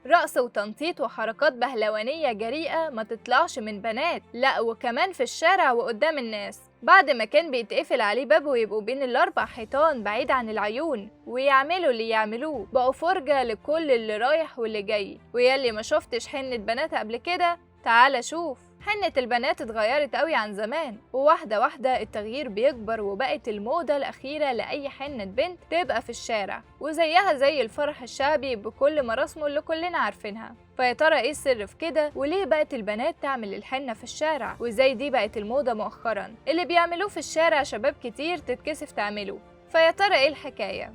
رقص وتنطيط وحركات بهلوانية جريئة ما تطلعش من بنات، لا وكمان في الشارع وقدام الناس. بعد ما كان بيتقفل عليه بابه ويبقوا بين الأربع حيطان بعيد عن العيون ويعملوا اللي يعملوه، بقوا فرجة لكل اللي رايح واللي جاي. وياللي ما شفتش حنة بنات قبل كده تعال شوف. حنة البنات اتغيرت قوي عن زمان، وواحدة واحدة التغيير بيكبر، وبقت الموضة الأخيرة لأي حنة بنت تبقى في الشارع، وزيها زي الفرح الشعبي بكل مراسمه اللي كلنا عارفينها. فيا ترى ايه السر في كده؟ وليه بقت البنات تعمل الحنة في الشارع؟ وازاي دي بقت الموضة مؤخرا؟ اللي بيعملوه في الشارع شباب كتير تتكسف تعمله. فيا ترى ايه الحكاية؟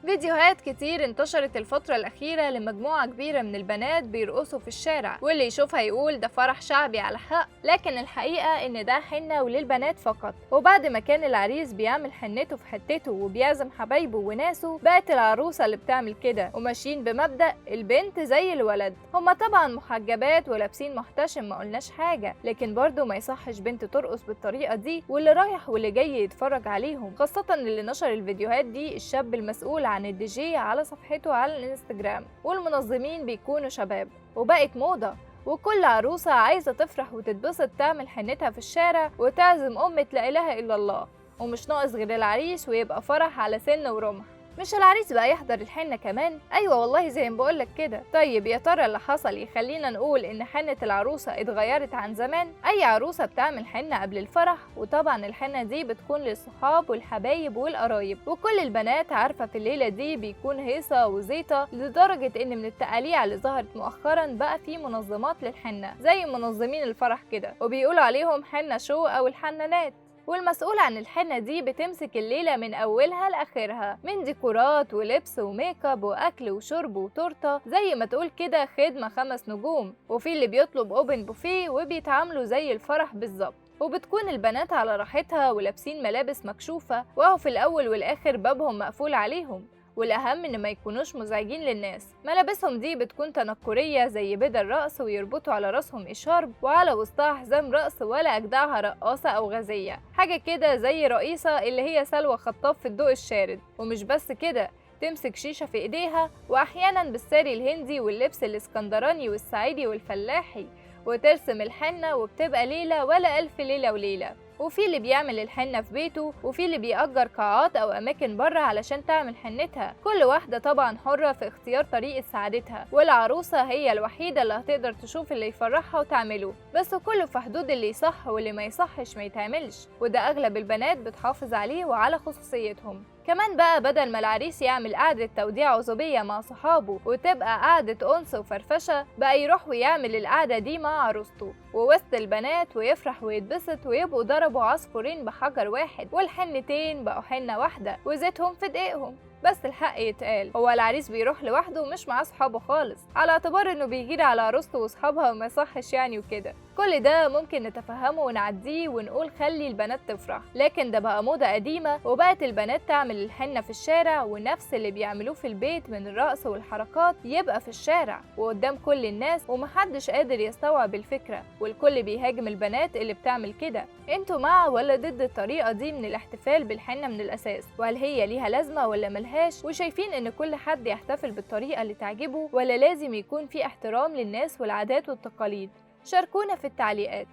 فيديوهات كتير انتشرت الفترة الأخيرة لمجموعة كبيرة من البنات بيرقصوا في الشارع، واللي يشوفها يقول ده فرح شعبي على حق، لكن الحقيقة إن ده حنة وللبنات فقط. وبعد ما كان العريس بيعمل حنته في حتته وبيعزم حبايبه وناسه، بقت العروسة اللي بتعمل كده، وماشيين بمبدأ البنت زي الولد. هما طبعا محجبات ولابسين محتشم ما قلناش حاجة، لكن برضه ما يصحش بنت ترقص بالطريقة دي واللي رايح واللي جاي يتفرج عليهم، خاصة اللي نشر الفيديوهات دي الشاب المسؤول عن الدي جي على صفحته على الانستجرام، والمنظمين بيكونوا شباب. وبقت موضة، وكل عروسة عايزة تفرح وتتبسط تعمل حنتها في الشارع وتعزم أمة لا إله إلا الله، ومش ناقص غير العريس ويبقى فرح على سن ورمح. مش العريس بقى يحضر الحنة كمان؟ أيوة والله زي ما بقولك كده. طيب يا ترى اللي حصل يخلينا نقول إن حنة العروسة اتغيرت عن زمان؟ أي عروسة بتعمل حنة قبل الفرح، وطبعا الحنة دي بتكون للصحاب والحبايب والقرايب، وكل البنات عارفة في الليلة دي بيكون هيصة وزيطة، لدرجة إن من التقاليع اللي ظهرت مؤخرا بقى في منظمات للحنة زي منظمين الفرح كده، وبيقولوا عليهم حنة شو أو الحنانات. والمسؤول عن الحنة دي بتمسك الليلة من أولها لآخرها، من ديكورات ولبس وميك اب وأكل وشرب وتورتة، زي ما تقول كده خدمة 5 نجوم. وفي اللي بيطلب open buffet وبيتعاملوا زي الفرح بالظبط، وبتكون البنات على راحتها ولابسين ملابس مكشوفة، وهو في الأول والآخر بابهم مقفول عليهم. والأهم إن ما يكونوش مزعجين للناس. ملابسهم دي بتكون تنكرية زي بدل رقص، ويربطوا على راسهم إشارب وعلى وسطها حزام رقص، ولا أجدعها رقاصة أو غازية، حاجة كده زي رئيسة اللي هي سلوى خطاب في الضوء الشارد. ومش بس كده، تمسك شيشة في إيديها، وأحيانا بالساري الهندي واللبس الإسكندراني والصعيدي والفلاحي، وترسم الحنة، وبتبقى ليلة ولا ألف ليلة وليلة. وفي اللي بيعمل الحنة في بيته، وفي اللي بيأجر قاعات أو أماكن بره علشان تعمل حنتها. كل واحدة طبعا حرة في اختيار طريقة سعادتها، والعروسة هي الوحيدة اللي هتقدر تشوف اللي يفرحها وتعمله، بس كله في حدود اللي يصح واللي ما يصحش ما يتعملش، وده أغلب البنات بتحافظ عليه وعلى خصوصيتهم. كمان بقى بدل ما العريس يعمل قعدة توديع عزوبية مع صحابه وتبقى قعدة أنس وفرفشة، بقى يروح ويعمل القعدة دي مع عروسته ووسط البنات، ويفرح ويتبسط، ويبقوا ضربوا عصفورين بحجر واحد، والحنتين بقوا حنة واحدة وزيتهم في دقيقهم. بس الحق يتقال، هو العريس بيروح لوحده ومش مع اصحابه خالص، على اعتبار انه بيجير على عروسته واصحابها وما يصحش يعني وكده. كل ده ممكن نتفهمه ونعديه ونقول خلي البنات تفرح، لكن ده بقى موضة قديمة، وبقت البنات تعمل الحنة في الشارع، ونفس اللي بيعملوه في البيت من الرقص والحركات يبقى في الشارع وقدام كل الناس، ومحدش قادر يستوعب الفكرة، والكل بيهاجم البنات اللي بتعمل كده. انتوا مع ولا ضد الطريقة دي من الاحتفال بالحنة من الأساس؟ وهل هي ليها لازمة ولا ملهاش؟ وشايفين ان كل حد يحتفل بالطريقة اللي تعجبه، ولا لازم يكون في احترام للناس والعادات والتقاليد؟ شاركونا في التعليقات.